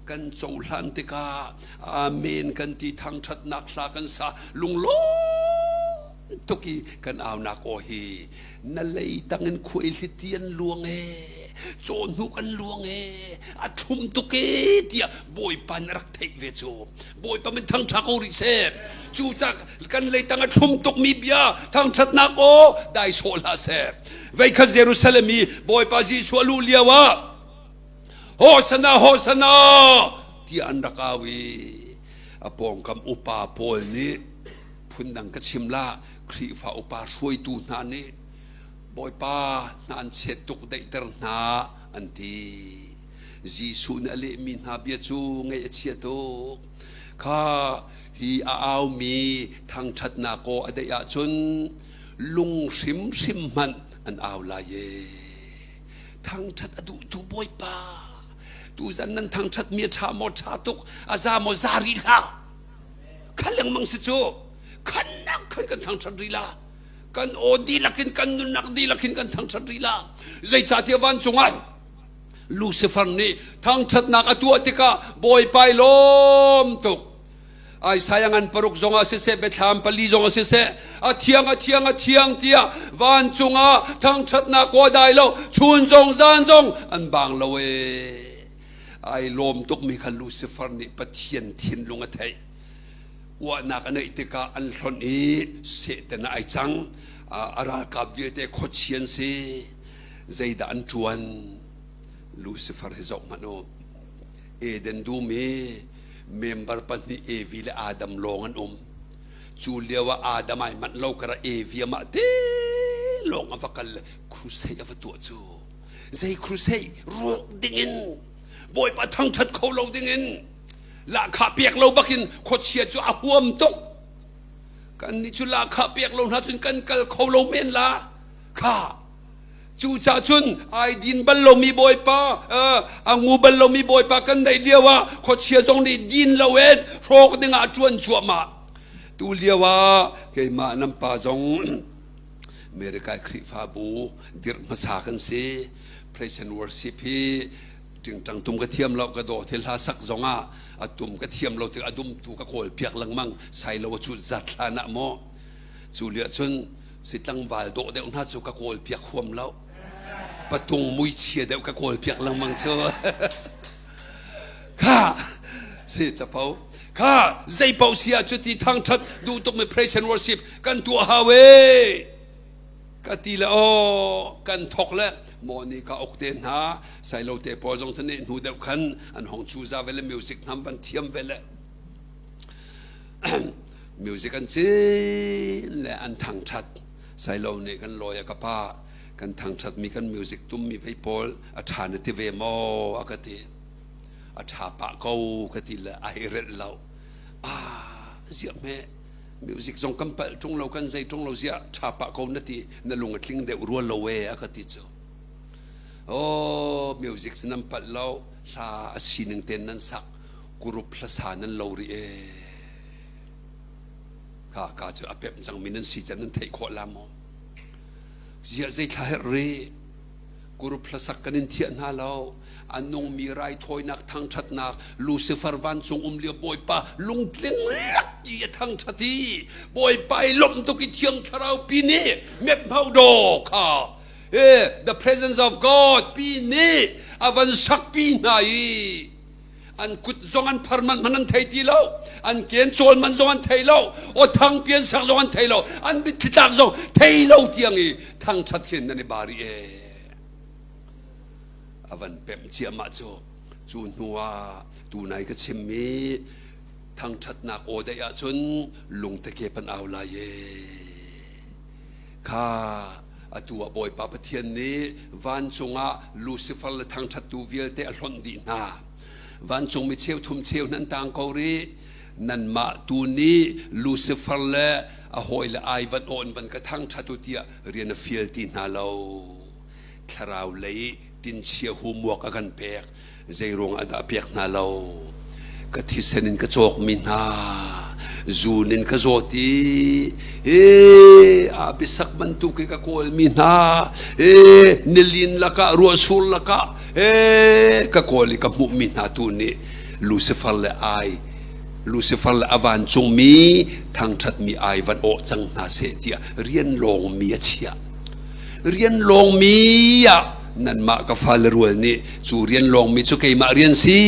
Kan cohlan tikah amen kan ti, thangṭhatnak hla kan sa, lunglawm tuk i kan aunak aw hi na lei tangin khuaihliti an luang e, cawhnuk an luang e, a thlum tuk e tiah Bawipa nih a rak theih ve cu. Bawipa min thangṭha ko rih seh. Cucaah kan leitang a thlum tukmi bia thangṭhatnak aw dai sawh hlah seh. Veikhat Jerusalem i Bawipa Jesuh a luh lio ah Hosana, Hosana tiah an rak au i a pawngkam upa pawl nih, phundang ka chim la, Khrihfa upa hruaitu hna nih, Bawipa, hna an chet tuk, daihter hna, an ti. Jesuh nih a lehmi hna bia cu ngaih a chia tuk. Kha hi a aumi thangṭhatnak aw a daih ahcun lung hrimhrim hmanh an au lai e. Thangṭhat a duhtu Bawipa, tuzan nan thangṭhatmi a ṭha maw ṭha tuk, a za maw za rih hlah. Kha lengmang si cu, khannak khan kan thangṭhat rih la. Kan aw dihlak in, kan nunnak dihlak in kan thangṭhat rih la. Zeicahtiah vancung ah Lucifer nih thangṭhatnak a tuah tikah Bawipa i lawm tuk. Isaiah ngan paruk zongah siseh, Biathlam pali zongah siseh, a thiang, a thiang, a thiang tiah vancung ah thangṭhatnak aw dai lo, chun zong zan zong an bang lo ee. Ai lawm tukmi kha Lucifer nih Pathian thinlung a theih. Uahnak a neih tikah an hlonh i Satan ah ai cang. A ralkap vialte khuachi an si. Zeidah an ṭuan? Lucifer hi zoh hmanh u. Eden dum i member pahnih Evi le Adam lawng an um. Cu lio ah Adam ai manh lo kara Evi amah te lawng a va kal le crusade a va tuah cu. Zei crusade? Rawk dingin, Bawipa thangṭhat kho lo dingin, lahkhah pek lo bakin khuachia cu a huam tuk. Kan nih cu lahkhah pek lo hna cun kan kal kho lo men la. Kha Cucaah cun ai din bal lomi Bawipa, a ngu bal lomi Bawipa kan neih lio ah khuachia zong nih din loin hrawk dingah a ṭuan cuahmah. Tu lio ah keimah nan pa zong America Khrihfabu dirh hmasa kan si. Praise and worship hi ṭingṭang tum ka thiam lo, ka daw thil hla sak zongah a tum ka thiam lo tik a dumtu ka kawl piak lengmang sai lo a cut zat hlan ah maw. Cu lio cun si tlangval dawh deuh hna cu ka kawl piak huam lo, patung muichia deuh ka kawl piak lengmang cu. Kha si capo kha zei paoh si ah cuti thangthat duh tuk mi praise and worship kan tuah hau e ka ti le aw kan thok le maw ni ka ok te hna sailo te pawl zong cu ne hnu deuh khan an hong chu za ve le music hnam van thiam ve le Music an cin le an thangṭhat. Sailo nih kan lawi a ka pa, kan thangṭhatmi kan music tummi vei pawl a ṭha na ti ve maw a ka ti. A ṭha pah ko ka ti le a hei relh lo. Ah, ziah hme music zong kan palh ṭung lo, kan zei ṭung lo, ziah ṭha pah ko na ti, na lung a tling deuh rua lo e a ka ti cu. Oh, music cu nan palh lo, hla a sining ten nan sak. Group hlasa nan lo rih ee. Ka ka cu a pemh cangmi nan si can nan theih khawh la maw? Ziah zei thla herh rih? Group hlasak kan in thiah hna lo. A nungmi raithawinak thangṭhatnak Lucifer vancung um lio Bawipa lungtling lak i a thangṭhat i Bawipa i lawmh tuk i Thiang Thlarau pi nih mep-hmau daw kha the presence of God pi nih a van sakpi hna i an kut zong an phar man hmanh an thei ti lo, an ken cawl man zong an thei lo, aw thang pian sak zong an thei lo, an mitthli tlak zong thei lo tiang i thangthat khin nan i bari e. A van pemh ciahmah cu. Cu hnu ah tunai ka chimmi thangthatnak aw daih ahcun lungteke pan au lai e. Kha atu ah Bawipa Pathian nih vancung ah Lucifer le thangṭhattu vialte a hlonh dih hna. Vancung mi cheu thum cheu nan tang ko rih. Nanmah tu nih Lucifer le a hawile ai van aw in van ka thangṭhat u tiah rian a fial ti hna lo. Thlarau lei tinchia humuak a kan pek. Zeiruang ah dah pek hna lo? Ka thisen in ka cawkmi hna, zun in ka zawt i e a bisak bantuk i ka kawlmi hna, e nilin lakah, ruahsur lakah e ka kawl i ka hmuhmi hna tu nih. Lucifer le ai Lucifer le a vancungmi thangṭhatmi ai van awh cang hna seh tiah rian lawngmi a chiah. Rian lawngmi ah nanmah ka fale rual nih cu rian lawngmi cu keimah rian si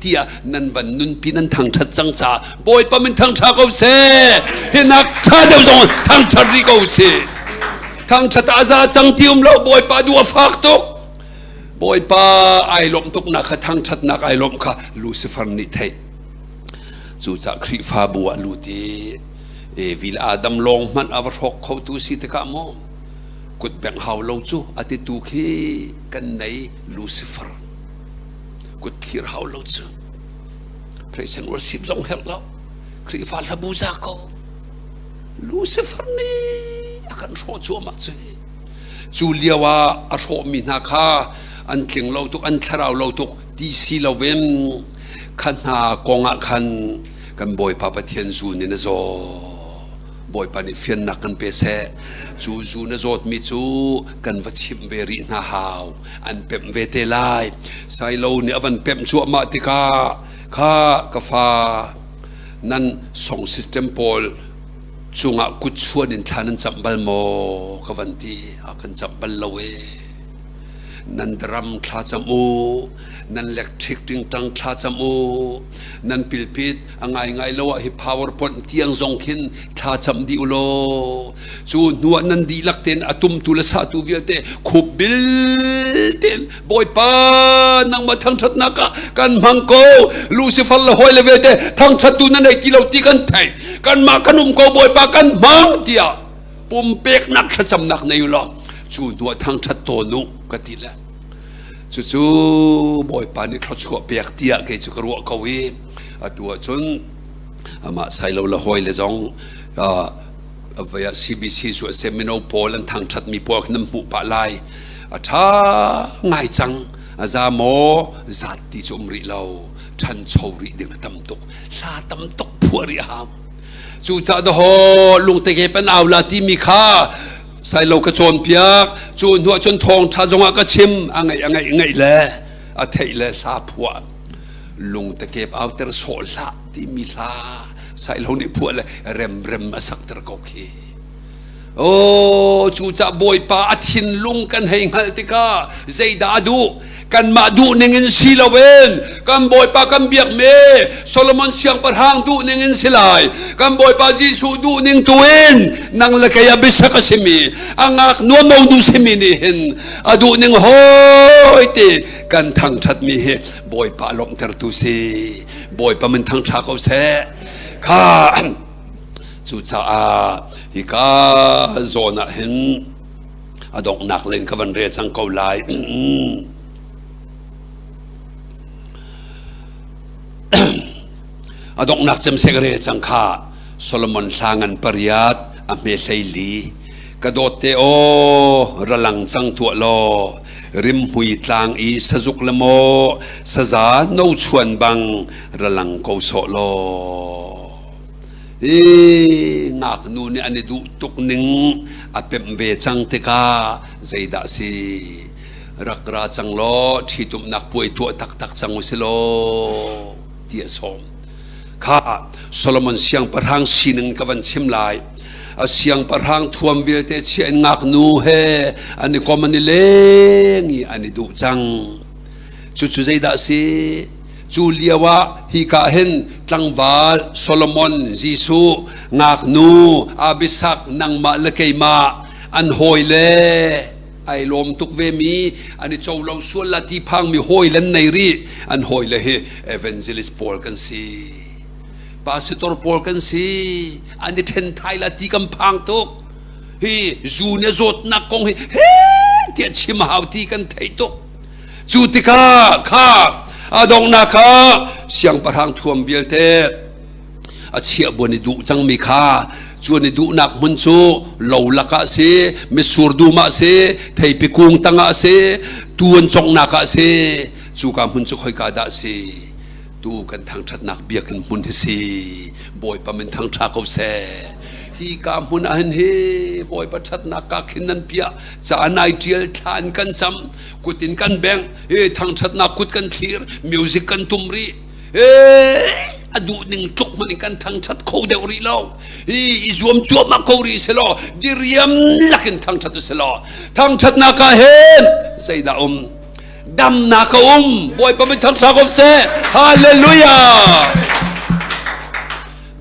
tiah nan van nunpi nan thangṭhat cang caah Bawipa min thangṭha ko seh. Hinak ṭha deuh zong thangṭhat rih ko sih. Thangṭhat a za cang ti um lo Bawipa duh a fak tuk. Bawipa ai lawmh tuknak kha thangṭhatnak ai lawmh kha Lucifer nih theih. Cucaah Khrihfabu ah lut i Evi le Adam lawng hmanh a va hrawk khotu si tikah maw kut bengh hau lo cu a titu khi kan nei Lucifer. Kut thlir hau lo cu. Praise and worship zong herh lo. Khrihfa hlabu za ko. Lucifer nih a kan hrawh cuahmah cu hi. Cu lio ah a hrawhmi hna kha an tling lo tuk, an thlarau lo tuk ti si loin kha hna kong ah khan kan Bawipa Pathian zun in a zaw. Bawipa nih fiannak kan pe seh. Cu zun a zawtmi cu kan va chimh ve rih hna hau. An pemh ve te lai. Sailo nih a van pemh cuahmah tikah kha ka fa nan song system pawl cungah kut chuan in thla nan camh bal maw ka van ti a kan camh bal lo e nan drum thla cam u nan electric tingtang thla cam u nan pilpit a ngai ngai lo ah hi powerpoint tiang zong khin thla cam dih u law cu hnu ah nan dihlak ten a tumtu le satu vialte khup bil ten Bawipa nangmah thangṭhatnak ah kan hmang ko Lucifer le hawi le vialte thangṭhattu na nei ti lo ti kan theih kanmah kan um ko Bawipa kan hmang tiah pumpeknak thlacamnak nei u law cu hnu ah thangṭhat tawn u ka ti le cucu Bawipa nih thluachuah pek tiah kei cu ka ruah ko i atu ahcun amah sailo le hawi le zong vei ah CBC cu a si mino pawl an thangṭhatmi pawl kha nan hmuh pah lai a ṭha ngai cang a za maw zat ti cu um rih lo ṭhancho rih ding a tam tuk hla tam tuk phuah rih a hau cucaah dahaw lungte ke pan au la timi kha sailo ka cawnpiak cu hnuah cun thawngṭha zongah ka chim a ngaih a ngaih ngaih le a theih le hla phuah lungtekep auter sawh hlah timi hla sailo nih phuah le remrem a sakter ko khi Oh, cucah Bawipa a thinlung kan hei hngalh tikah zeidah a duh? Kanmah duh ning in si loin kan Bawipa kan biakmi Solomon siangpahrang duh ning in si lai. Kan Bawipa Jesuh duh ning tu in nang le kei a biasak a simi, a ngaknu a monu simi nih hin a duh ning hoi ti kan thangṭhatmi hi Bawipa lawmhtertu si. Bawipa min thangṭha ko seh. Kha cucaah hika zawn ah hin a donghnak len ka van rel cang ko lai. A donghnak cem sek rel cang kha Solomon hla ngan pariat a hme hlei li ka dawt te aw ralang cang tuah law rimhmui tlang i sazuk le maw saza no chuan bang ralang ko sawh law i ngaknu nih an i duh tuk ning a pemh ve cang tikah zeidah si rak ra cang law ṭhitumnak puai tuah taktak cang u si law ti a sawm kha Solomon siangpahrang sining ka van chim lai a siangpahrang thuam vialte chia in ngaknu he an i kom an i leng i an i duh cang cucu zeidah si Cu lio ah hika hin tlangval Solomon Jesuh ngaknu Abisak nangmah le keimah an hawile ai lawm tuk ve mi an i co lo sual la ti phang mi hawi lan nei rih an hawile hi evangelist pawl kan si pastor pawl kan si an i then thai la ti kan phang tuk hi zu ne zawtnak kong hi he tiah chim hau ti kan thei tuk Cu tikah kha a donghnak ah siangpahrang thuam vialte a chiah buan i duh cangmi kha cuan i duhnak hmun cu lo lakah si mitsur dum ah si theipi kung tangah si tuu an conghnak ah si cuka hmun cu khoika dah si tu kan thangṭhatnak biakinn hmun hi si Bawipa min thangṭha ko seh hi ka hmun ah hin hi Bawipa ṭhatnak ka khin nan piah ca nai ṭial thla an kan cam kut in kan bengh he thangṭhatnak kut kan thlir music kan tum rih. A duh ning tluk hmanh in kan thangṭhat kho deuh rih lo. Hi i zuam cuahmah ko rih selaw diriam lakin thangṭhat u selaw thangṭhatnak ah hin zeidah um? Damnak a um. Bawipa min thangṭha ko seh. Hallelujah.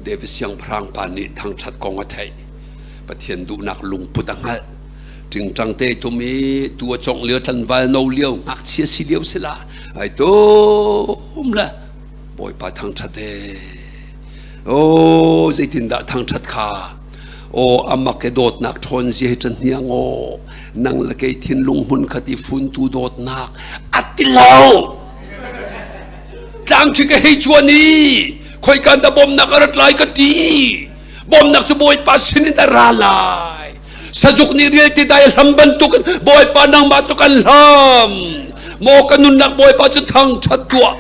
David siangpahrang pa nih thangṭhat kong a theih. Pathian duhnak lungput a hngalh. Ṭingṭang te tum i tu a congh lio tlanval no lio ngakchia si lio sila ai tum le Bawipa thangṭhat e. O zeitindah thangṭhat kha o amak e dawtnak ṭhawn zia hi ṭan hniang o nang le kei thinlung hmun khat i funtu dawtnak a ti lo. Tlang khi ka hei chuan i khoika dah bawmnak a rat lai ka ti. Bawmnak cu Bawipa sin in a ra lai. Sazuk nih rial ti dai hlam bantuk in Bawipa nangmah cu kan hlam. Maw ka nunnak Bawipa cu thangṭhat tuah.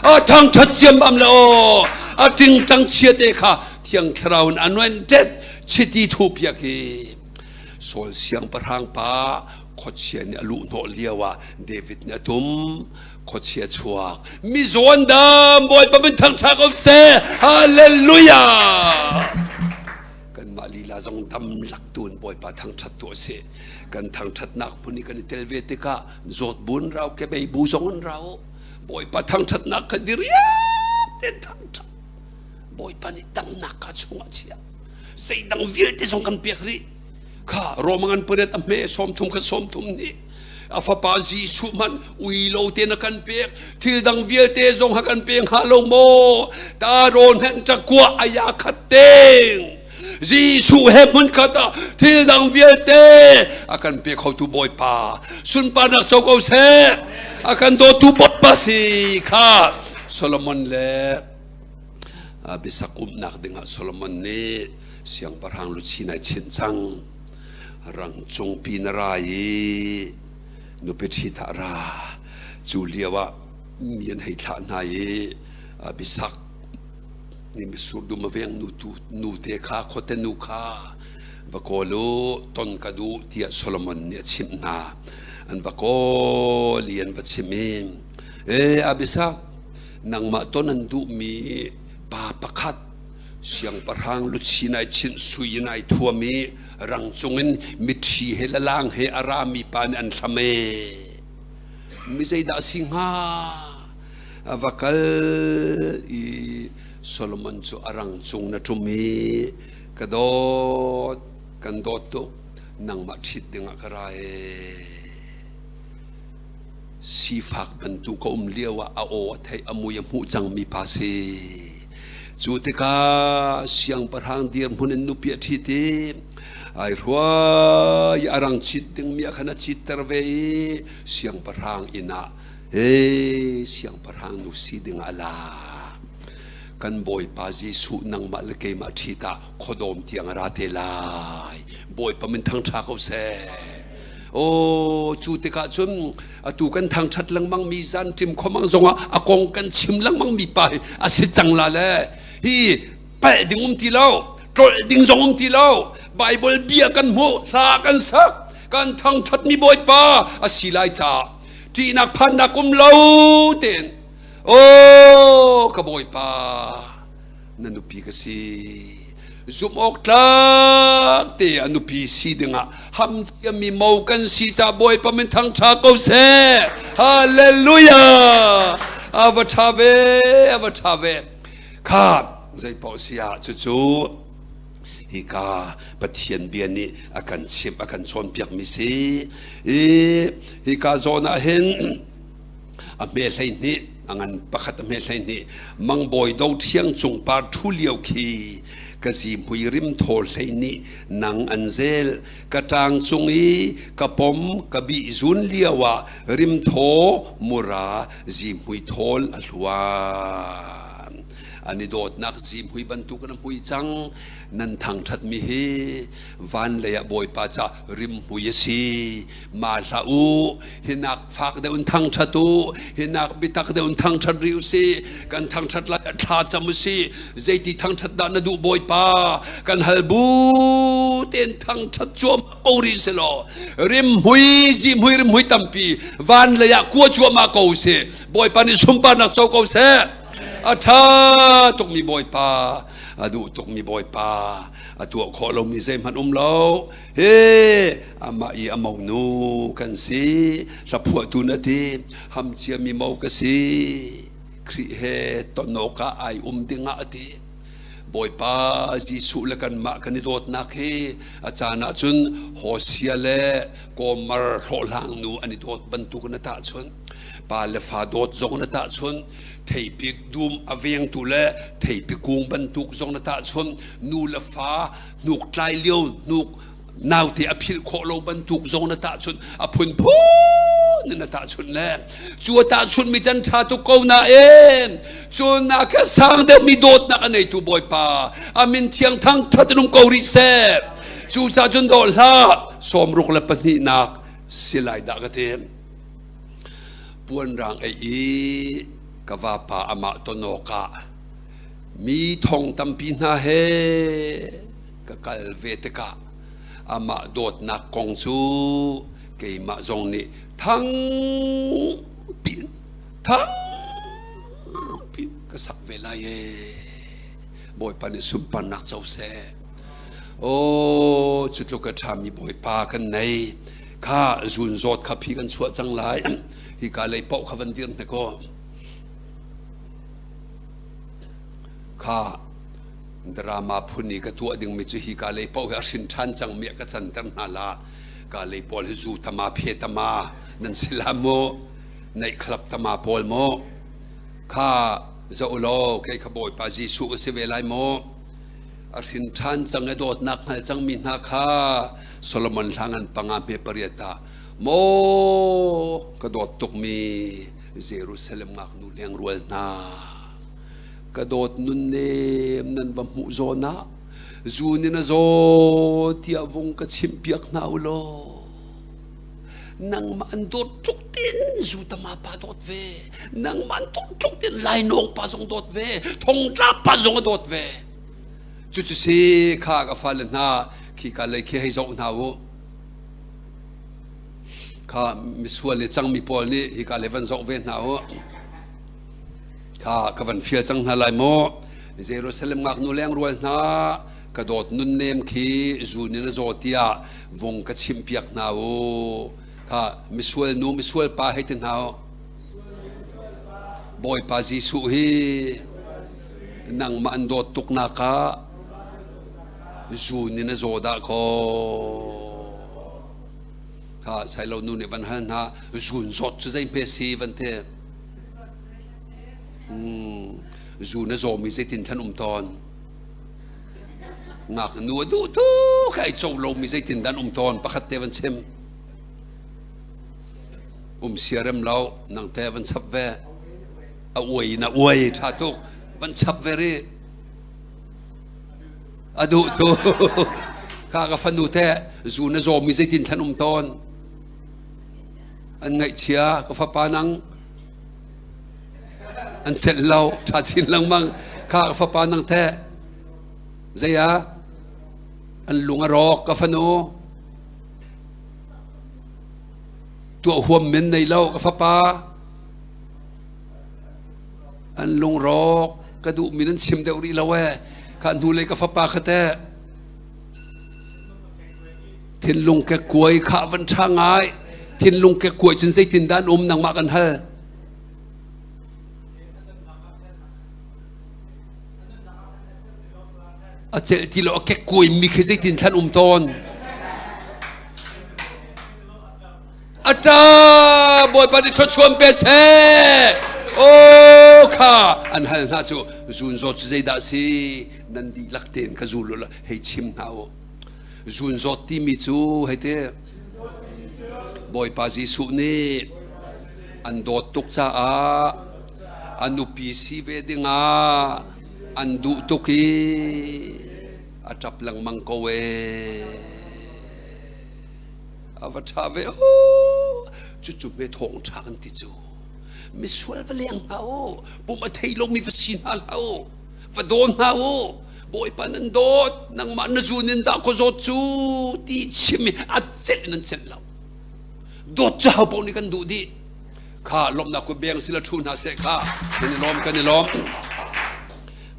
A thangṭhat ciammam le aw a ṭingṭang chia te kha Thiang Thlarau in anointed chiti thu piak hi. Saul siangpahrang pa khuachia nih a luh hnawh lio ah David nih a tum. Khuachia chuak mizaw an dam. Bawipa min thangṭha ko seh. Hallelujah. Kanmah lila zong dam lak tu in Bawipa thangṭhat tu a si. Kan thangṭhatnak hmun i kan i tel ve tikah zawt bun rau kebei bu zong an rau. Bawipa thangṭhatnak kha diriam tein thangṭhat. Bawipa nih damnak ka chungah chia zeidang vialte zong kan pek rih kha. Roma ngan pariat a hme 30 kha 30 nih a fapa Jesuh hmanh ui lo tein a kan pek, thil dang vialte zong a kan pe hnga lo maw? Ta rawn hen ṭakua aya khat teng Jesuh he hmun khat ah thil dang vialte a kan pe khotu Bawipa sunparnak co ko seh. A kan dawtu Bawipa si kha. Solomon le bisak umnak dingah Solomon nih siangpahrang luchin ai chinh cang. Rang cungpi na ra i nupi ṭhit ah ra. Cu lio ah mi an hei thlah hna i bisak nih misur dum a veng nu tu nute kha, khuate nu kha va kawl u, ton ka duh tiah Solomon nih a chimh hna. An va kawl i an va chimh i, e Abisak, nangmah ton an duhmi pa pakhat siangpahrang luchin ai chinh, sui in ai thuam i rang cungin miṭhi he lalang he a rami pa nih an hlam e. Mi zeidah a si hnga? A va kal i Solomon cu a rang cung na ṭum i, ka dawt, kan dawt tuk, nangmah ṭhit dingah ka ra e. Sifak bantuk ka um lio ah a aw a theih, a mui a hmuh cangmi pa si. Cu tikah siangpahrang dirhmun in nupi a ṭhit i ai hruai i a rang cit dingmi ah khan a citter ve i siangpahrang inn ah he siangpahrang nu si ding ah a lak. Kan Bawipa Jesuh nangmah le keimah ṭhit ah khuadawm tiang a ra te lai. Bawipa min thangṭha ko seh. Aw, cu tikah cun atu kan thangṭhat lengmang mi zan ṭim khomang zongah a kong kan chim lengmang mi pa hi a si cang la le hi palh ding um ti lo, tlolh ding zong um ti lo. Bible bia kan hmuh, hla kan sak, kan thangṭhat mi Bawipa a si lai caah ṭihnak phannak um lo tein, aw ka Bawipa, na nupi ka si. Zumh awk tlak te a nupi si dingah ham ciami mo kan si ca Bawipa min thangṭha ko seh. Hallelujah. A va ṭha ve, a va ṭha ve. Kha zei paoh si ah cucu hika Pathian bia nih a kan chimh, a kan cawnpiakmi si i hika zawn ah hin a hme 12 a ngan pakhat a hme 12 mangbawi do ṭhiang cung par ṭhu lio khi ka zihmui rim thaw hlei nih nang an zel ka ṭang cung i ka pom ka bih zun lio ah rim thaw mura zihmui thawl a hluan. An i dawtnak zihmui bantuk in a hmui cang. Nan thangṭhatmi hi van lei ah Bawipa ca rimhmui a si. Ma hlah u, hinak fak deuh in thangṭhat u, hinak biatak deuh in thangṭhat rih u si. Kan thangṭhat lai ah thla cam u si. Zeiti thangṭhat dah na duh, Bawipa? Kan hal bu tein thangṭhat cuahmah ko rih si law rimhmui zihmui rimhmui tampi van lei ah kua cuahmah ko u si. Bawipa nih sunparnak co ko seh. A ṭha tukmi Bawipa, a duh tukmi Bawipa, a tuah khawh lomi zeihmanh um lo. He amah i a monu kan si. Hlaphuahtu na ti, ham ciami mo ka si. Khrih he ton awkah ai um dingah a ti. Bawipa Jesuh le kanmah kan i dawtnak hi a caan ahcun Hosea le Gomer hlawhhlang nu an i dawt bantuk in a tahchunh. Pa le fa dawt zong in a tahchunh. Theipi dum a vengtu le theipi kung bantuk zong na tahchunh. Nu le fa hnuk tlai lio hnuk naute a philh khawh lo bantuk zong na tahchunh a phunphun in na tahchunh le cu a tahchunh mi can ṭha tuk ko nain cu nak a sang deuhmi dawtnak a neitu Bawipa a min thiang thangṭhat in um ko rih seh. Cu ca cun dawh hlah 62nak si lai dah ka ti. Puanrang ei i ka vapa amah ton awkah mi thong tampi hna he ka kal ve tikah amah dawtnak kong cu keimah zong nih thang piin thang piin ka sak ve lai ee. Bawipa nih sunparnak co seh. Aw cu tluk a ṭhami Bawipa kan nei. Kha zun zawt kha phi kan chuah cang lai. Hika lei paoh kha van dir hnek aw. Kha drama phun i ka tuah dingmi cu hi ka lei paoh hi a hrin ṭhan cangmi ah ka canter hna la. Ka lei pawl hi zu tama phe tama nan si la mu neih khlap tama pawl mu kha zoh law kei kha Bawipa Jesuh ka si ve lai mu a hrin ṭhan cang i dawtnak hngal cangmi hna kha Solomon hla ngan panga hme pariat ah maw ka dawt tukmi Jerusalem ngaknu lengrual hna ka dawt nunnem nan va hmuh zawn ah zun in a zaw tiah vung ka chimhpiak hna u law nangmah an dawt tluk tin zu tama pa dawt ve nangmah an dawt tluk tin lainawng pa zong dawt ve thongtla pa zong a dawt ve cucu si kha ka fale hna khi ka lei khi hei zoh hna u kha misual le cangmi pawl nih hika le van zoh ve hna u Kha ka van fial cang hna lai maw? Jerusalem ngaknu lengrual hna, ka dawt nunnem khi zun in a zaw tiah vung ka chimhpiak hna u. Kha misual nu misual pa hei ti hna u. Bawipa Jesuh hi nangmah an dawt tuknak ah zun in a zaw dah kaw. Kha sailo nu nih van hal hna, zun zawt cu zei hme si van ti. Zu na zawmi zeitin khan um tawn? Ngaknu a duh tuk ai co lomi zeitin dan um tawn? Pakhat te van chim. Um siarem lo, nang te van chap ve. A uai na uai ṭha tuk. Van chap ve rih. A duh tuk. Kha ka fanu te zu na zawmi zeitin khan um tawn? An ngaihchia ka fapa nang an celh lo ṭha chin lengmang kha ka fapa nang teh zei ah an lung a rawk ka fanu tuah huam men nei lo ka fapa an lung rawk ka duh mi nan chim deuh rih lo e kha hnu lei ka fapa kha teh Thinlung kekkuai kha van ṭha ngai. Thinlung kekkuai cun zeitindah an um nangmah kan hal. A celh ti lo a kekkuai mi khi zeitin thlan um tawn. A ṭa Bawipa nih thluachuan pe seh. Oh kha an hal hna cu zun zawt cu zeidah si nan dihlak tein ka zul u law hei chim hna u. Zunzawt timi cu hei ti Bawipa Jesuh nih an dawt tuk caah a nupi si ve dingah an duh tuk i a ṭap lengmang ko ee. A va ṭha ve cucu hme thawngṭha kan ti cu. Misual va leng hna u, pum a thei lomi va si hna hlah u, va daw hna u. Bawipa nan dawt nangmah na zun in dah ka zawt cu ti chim i a celh in an celh lo dawt cu ho paoh nih kan duh dih kha lawmhnak ku beng sila thu hna seh kha kan i lawm kan i lawm.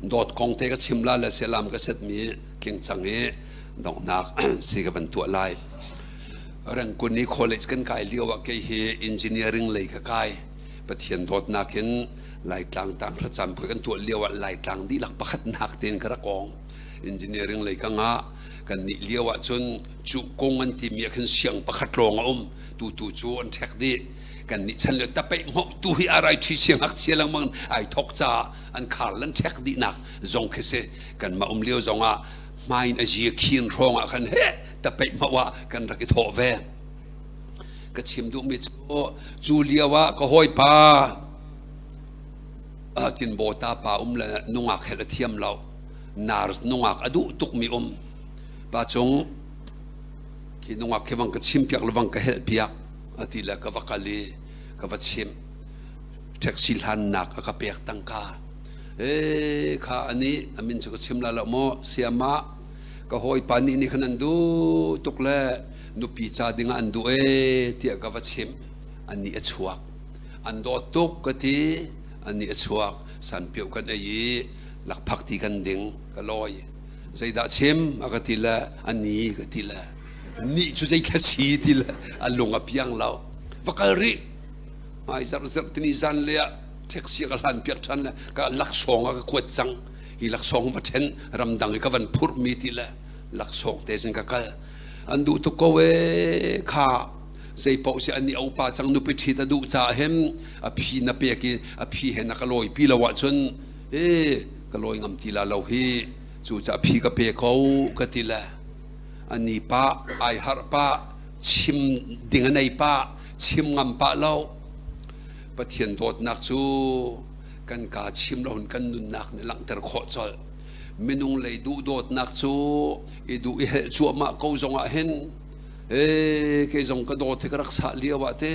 Dawt kong te ka chim la le selam ka set mi tling cang i donghnak si ka van tuah lai. Rengkun i college kan kai lio ah kei hi engineering lei ka kai. Pathian dawtnak in Laitlang tang thlacam pui kan tuah lio ah Laitlang dihlak pakhatnak tein ka rak ong. Engineering lei ka ngah. Kan nih lio ah cun cu kung an timi ah khin siang pakhat lawng a um. Tutu cu an ṭhek dih. Kan nih chan lio tapeih hmoh tu hi arai ṭhi siang ngakchia lengmang ai thok caah an khar lan ṭhek dihnak zong khi si. Kanmah um lio zong ah hmain a zia khin hrawng ah khan he tapeih hmoh ah kan rak i thawh ve. Ka chim duhmi cu cu lio ah ka hawipa Tinbawta pa um le nungak helh a thiam lo. Nurse nungak a duh tukmi um. Pa cung khi nungak khi vang ka chim piak le vang ka helh piak a ti le ka va kal i ka va chimh. Taxi hlannak a ka pek tangka. E kha ani a min cu ka chim la lo maw siama ka hawipa nih nih khan an duh tuk le nupi ca ding ah an duh ee tiah ka va chimh. Ani a chuak. An dawt tuk ka ti. Ani a chuak. Sanpioh kan ei i lakphak ti kan ding ka lawi. Zeidah chim a ka ti le ani ka ti le nih cu zeithla si ti le a lung a piang lo. Va kal rih. Hmai zarh zarh tini zan le ah taxi ka hlan piak ṭhan le ka laksawng a ka kuat cang. Hi laksawng va ṭhen ramdang i ka van phurh mi ti le laksawng te sin ka kal. An duh tuk ko ee kha zei paoh si an i opa cang nupi ṭhit a duh caah hin a phi na pek i a phi he na ka lawi pi lo ahcun ee ka lawi ngam ti la lo hi cu ca phi ka pe ko ka ti le ani pa ai harh pa chim ding a nei pa chim ngam pa lo. Pathian dawtnak cu kan ka chim lo in kan nunnak nih langhter khawh colh. Minung lei duh dawtnak cu i duh i helh cuahmah ko zong ah hin ee kei zong ka dawt hi ka rak sah lio ah te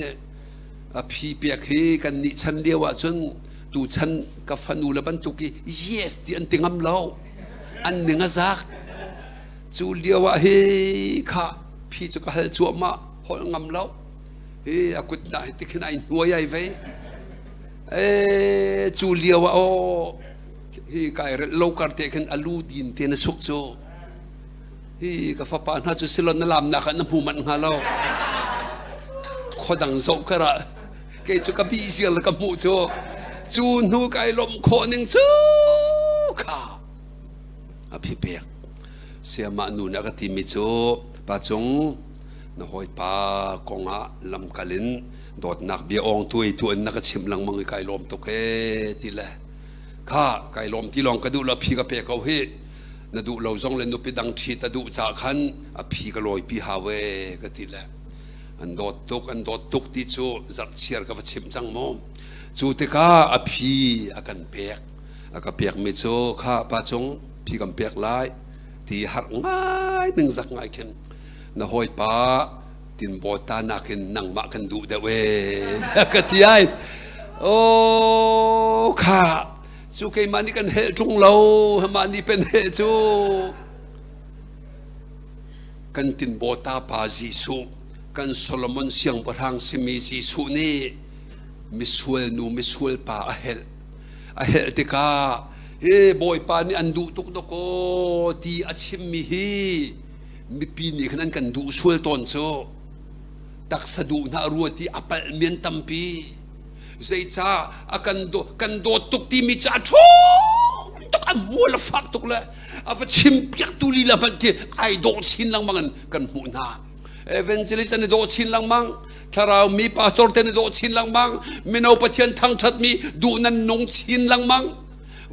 a phi pek hi kan nih chan lio ah cun tu chan ka fanu le bantuk i yes ti an ti ngam lo, an ning a zak. Cu lio ah hi kha phi cu ka hal cuahmah, holh ngam lo. Hi a kut na hi tikhin ai hnuai ai vei ee. Cu lio ah aw hi kai relh lo kar te khin alu din te na suk cu hi ka fapa hna cu silon na lam nak ah na hmu manh hnga lo, khodang zoh kar ah kei cu ka bi zial ka hmuh cu. Cu hnu kai lom khawh ning cu kha a phi pek. Siamah nu nih a ka timi cu, pa cung na hawipa kong ah lamkal in dawtnak bia awng tuai tuan na ka chimh lengmang i kai lawm tuk ee ti le kha kai lawm ti lawng ka duh lo, phi ka pe ko hi, na duh lo zong le nupi dang ṭhit a duh caah khan a phi ka lawi pi hau ee ka ti le an dawt tuk, an dawt tuk ti cu zarhchiar ka va chimh cang mu. Cu tikah a phi a kan pek, a ka pekmi cu kha pa cung phi kan pek lai ti harh ngai ningzak ngai khin na hawipa tinbawta nakin nangmah kan duh deuh ee ka ti ai. Oh kha cu keimah nih kan helh ṭung lo, mah nih pen helh cu. Kan tinbawta pa Jesuh, kan Solomon siangpahrang simi Jesuh nih misual nu misual pa a helh, a helh tikah he Bawipa nih an duh tuk dawkaw ti a chimmi hi mipi nih khan an kan duh sual tawn cu. Taksa duh hna ruat i a palh mi an tampi. Zeicah a kan kan dawt tuk timi cu a ṭhawng tuk, a hmual a fak tuk le a va chim piak tu lila hmanh khi ai dawh chin lengmang in kan hmuh hna. Evangelist an i dawh chin lengmang, thlarau mi pastor te an i dawh chin lengmang, mino Pathian thangṭhat mi duh nan nung chin lengmang,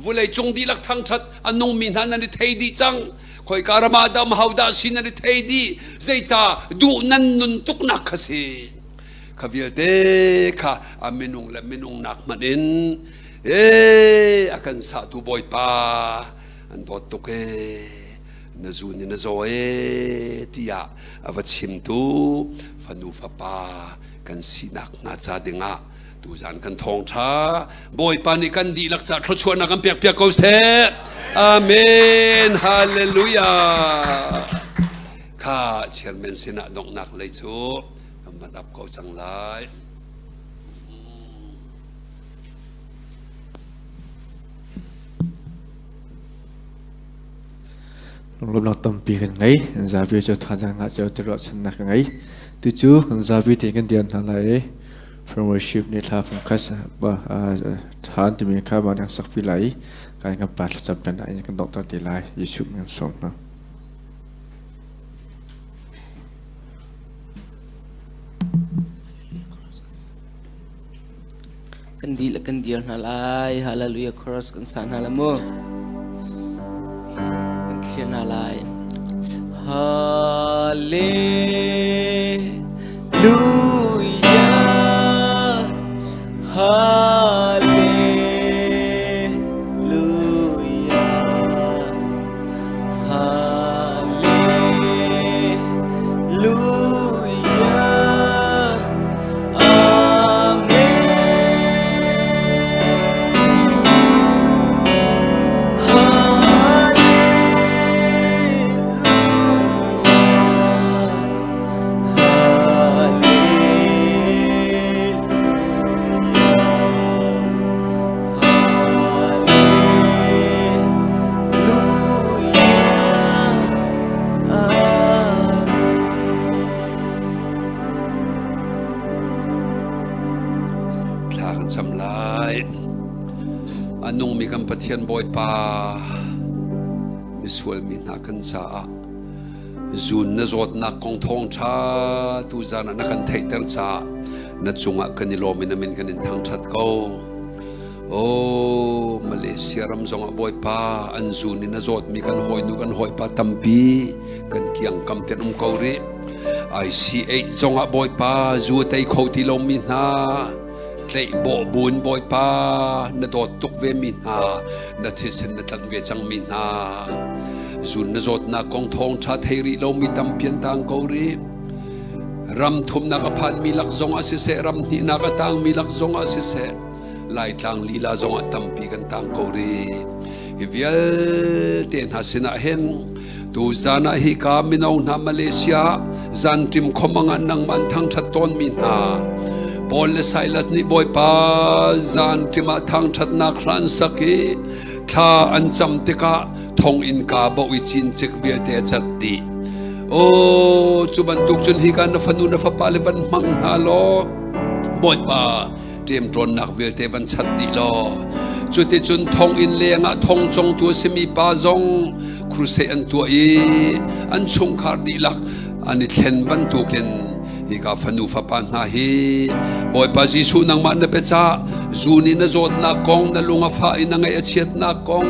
vulei cung dihlak thangṭhat a nungmi hna nan i thei dih cang. Khoika ram ah dah hodah si nan i thei dih. Zeicah duh nan nun tuknak kha si. Kha vialte kha a minung le minung nak hmanh in ee a kan sahtu Bawipa an dawt tuk ee, na zun in na zaw ee tiah a va chimtu fanu fapa kan sinak hnga ca dingah tuzan kan thawngṭha Bawipa nih kan dihlak ca thluachuahnak kan pek piak ko seh. Amen. Hallelujah. Kha chairman sinah donghnak lei cu kan van ap ko cang lai. Lunglawmhnak tampi kan ngei. Zapi cu thazaang ngah cio ti ruahchannak ka ngei. Tucu zapi tein kan dir hna lai i From worship nih thla fungkhat ṭhan timi kha van kan sakpi lai i kan kan pa thlacam peng in kan donghter te lai. Jesuh min kan sawm hna. Kan dil kan dir hna lai. Hallelujah chorus kan sa hna la mu. Kan thlir hna lai. Hallelujah. Hallelujah. Hallelujah. Amen. Thla kan cam lai. A nungmi kan Pathian Bawipa, misual mi hna kan caah zun na zawtnak kong thawngṭha tuzan ah na kan theihter caah na cungah kan i lawm in a min kan in thangṭhat ko. Oh, Malaysia ram zongah Bawipa an zun in a zawtmi kan hawinu kan hawipa tampi kan kiangkam ten um ko rih. IC8 zongah Bawipa zu a tei kho ti lomi hna tleih bawh buin Bawipa na dawt tuk ve mi hna na thisen na tlanh ve cang mi hna zun na zawtnak kong thawng ṭha thei rih lomi tampi an tang ko rih. Ram thumnak a phanmi lak zongah siseh ram hnihnak a tangmi lak zongah siseh Laitlang lila zongah tampi kan tang ko rih. Hi vialte hna sinah hin tu zan ah hika mino hna Malaysia zanṭim khomang ah nangmah an thangṭhat tawnmi hna Paul le Silas nih Bawipa zanṭim ah thangṭhatnak hla an sak i thla an cam tikah thonginn ka boh i cincik vialte a cat dih. Aw cu bantuk cun hika na fanu na fapa le van hmang hna law Bawipa ṭemṭawnnak vialte van chat dih law cuticun thonginn lengah thong congtu a simi pa zong crusade an tuah i an chungkhar dihlak an i thlen bantukin hika fanu fapa hna hi Bawipa Jesuh nangmah na biacah zun in na zawtnak kong na lung a fah i na ngaih a chiatnak kong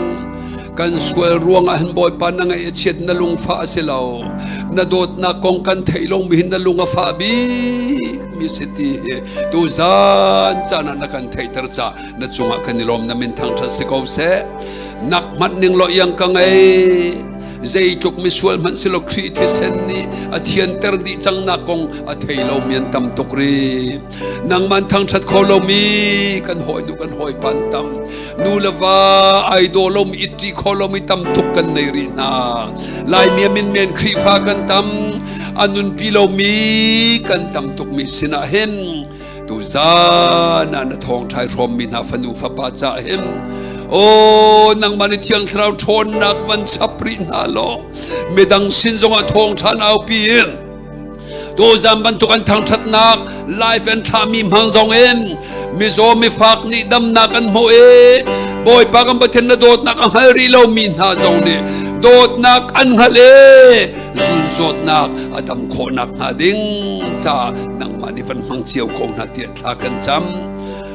kan sual ruangah hin Bawipa na ngaih a chiat na lungfah a si lo na dawtnak kong kan theih lomi hin na lung a fah bik mi si ti hi tuzan caan ah na kan theihter ca na cungah kan i lawm na min thangṭhat si ko seh nak hmanh ning law iang ka ngei zeitluk misual hmanh silo Khrih thisen nih a thianter dih cang nak kong a thei lomi an tam tuk ri nangman thangṭhat kho lomi kan hawi nu kan hawi pan tam nu le va ai daw lomi itti kho lomi tam tuk kan nei rih hna Laimi a min men Khrihfa kan tam a nunpi lomi kan tam tukmi sinah hin tuzan ah na thawngṭhai hrawmmi hna fanu fapa ca hin o nangmah nih thiang thlarau ṭhawnnak van chap rih hna law midang sin zongah thawngṭha naupi in tuzan bantuk an thangṭhatnak life an thlahmi hmang zong in mizaw mifak nih damnak an hmuh i Bawipa kan Pathian na dawtnak a hngal rih lomi hna zong nih dawtnak an hngalh i zun zawtnak a dam khawhnak hnga ding caah nangmah nih van hmang cio ko hna tiah thla kan cam.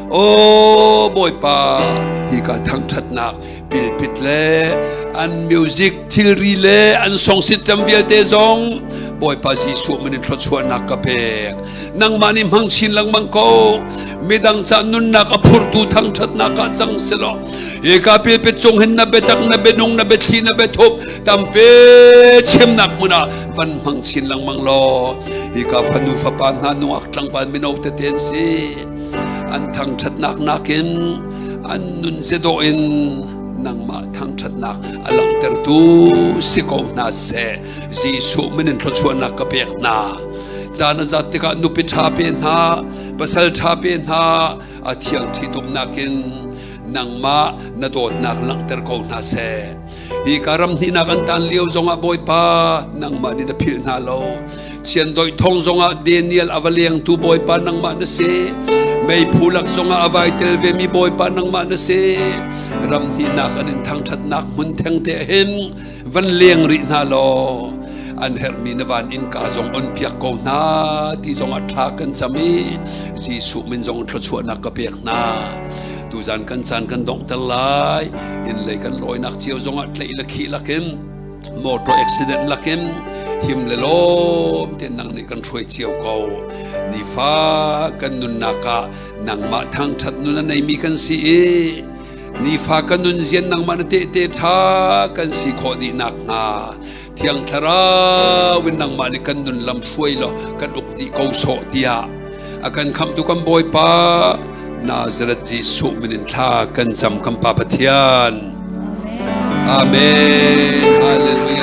O Bawipa, hika thangṭhatnak pilpit le an music thilri le an song system vialte zong Bawipa Jesuh min in thluachuahnak ka pek. Nangmah nih hmang chin lengmang ko. Midang ca nunnak a phurtu thangṭhatnak ah cang selaw hika pilpit cung hin na biatak na bianung na biathli na biathup tampi chimnak hmun ah van hmang chin lengmang law hika fanu fapa hna nungak tlangval mino tete an si an thangṭhatnak nakin an nun zedawh in nangmah thangṭhatnak a langhtertu si ko hna seh Jesuh min in thluachuahnak ka pek hna caan a zat tikah nupi ṭha pe hna pasal ṭha pe hna a thiang ṭhitumnak in Nangmah na dawtnak langhter ko hna seh. Hi ka ram hnihnak an tan lio zongah Bawipa nangmah nih na philh hna lo. Chiandoih thong zongah Daniel a va lengtu Bawipa nangmah na si. Meiphu lak zongah a vai tel vemi Bawipa nangmah na si. Ram hnihnak an in thangṭhatnak hmun theng te hin van leng rih hna law an herhmi na van innka zong on piak ko hna ti zongah thla kan cam i Jesuh min zong thluachuahnak ka pek hna. Tuzan kan caan kan donghter lai. Inn lei kan lawinak cio zongah tlaih le khih lakin motor accident lakin him le lawm ten nang nih kan hruai cio ko. Nifa kan nunnak ah nangmah thangṭhat nun a neimi kan si i nifa kan nun zian nangmah na tehte ṭha kan si khawh dih nak hnga Thiang Thlarau in nangmah nih kan nun lam hruai law kan uk dih ko sawh tiah a kan khamtu kan Bawipa Nazareth Jesuh min in thla kan cam kan Pa Pathian. Amen. Hallelujah.